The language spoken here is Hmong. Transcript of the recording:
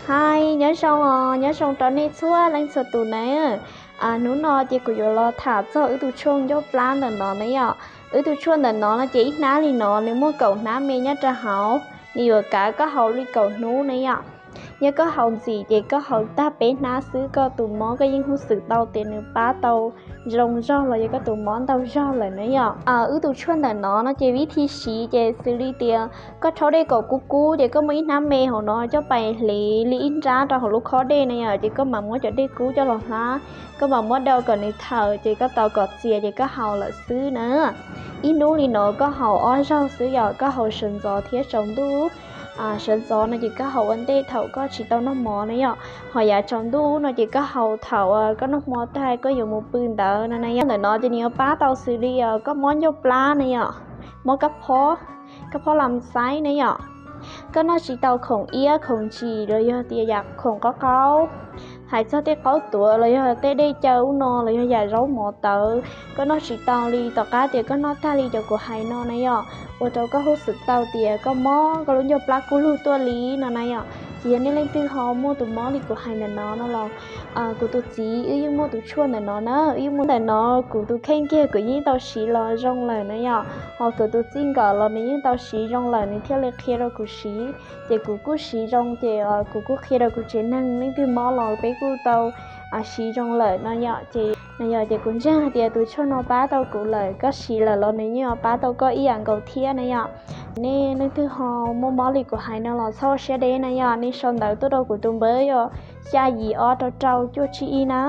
Hi, nyob zoo os, nyob zoo rau nej txhua leej txhua tus na. Hnub no ces kuv yuav los tham txog wb tus tshuaj ncauj plab ntawm no na yom. Wb tus tshuaj ntawm no no ces ib hnab li no nws muaj kaum hnab me nyob rau hauv, nws yuav kav koj haus li kaum hnub na yom. Yog koj haus ntxim ces koj haus tag peb hnab xwb koj tus mob koj yeej hnov xwm tau tias nws pab tau zoo zog los yog koj tus mob ntau zog lawm na yom. Wb tus tshuaj ntawm no no ces vib thi siv ces xws li tias koj rhaub dej kom kub kub ces koj muab ib hnab me hauv no coj pais hliv li ib nrab rau hauv lub khob dej na yom, ces koj mam muab cov dej kub coj los hlab, koj mam muab do kom nws thawm ces koj tau kom txias ces koj haus lawm xwb na. Ib hnub li no koj haus ob zaug xwb yom, koj haus sawv ntxov thiab tsaus ntuj. Sawv ntxov no ces koj haus ua ntej thaum koj tsis tau noj mov na yom, ho yav tsaus ntuj no ces koj haus thaum koj noj hmo tag koj yuav mus pw ntawd no na yom. Ntawm no ces nws yuav pab tau xws li koj mob ncauj plab na yom, mob kab phob, kab phob lam xaib na yom. Koj noj tsis tau khoom iab khoom ntsim los yog tias yam khoom qaub qaub, hais txog tej qaub tuav los yog tej dej cawv ub no los yog yam zaub mov tawv, koj noj tsis tau li, tom qab tias koj noj tag li cov kuv hais no na yom, ua rau koj hnov xwm tau tias koj mob koj lub ncauj plab kub lug tuaj li no na yom. Ces yog nej leej twg ho muaj tus mob li kuv hais ntawm no no los, kuv tus txiv wb yeej muaj tus tshuaj ntawm no na, wb yeej muaj ntawm no, kuv tus kheej kiag kuv yeej tau siv los zoo lawm na yom, ho kuv tus txij nkawm los nws yeej tau siv zoo lawm nws thiaj li qhia rau kuv siv, ces kuv kuj siv zoo ces kuv kuj qhia rau kuv tsev neeg leej twg mob los peb kuj tau siv zoo lawm no yom. Ces no yom, ces kuv ntseeg hais tias tus tshuaj no pab tau kuv lawm, koj siv lawm los nws yeej pab tau koj ib yam nkaus thiab na yom. Nej leej twg ho muaj mob li kuv hais no los txhob siab deb na yom, nej sau ntawv tuaj rau kuv tus npawb yog xya yim ob rau rau cuaj tsib ib na.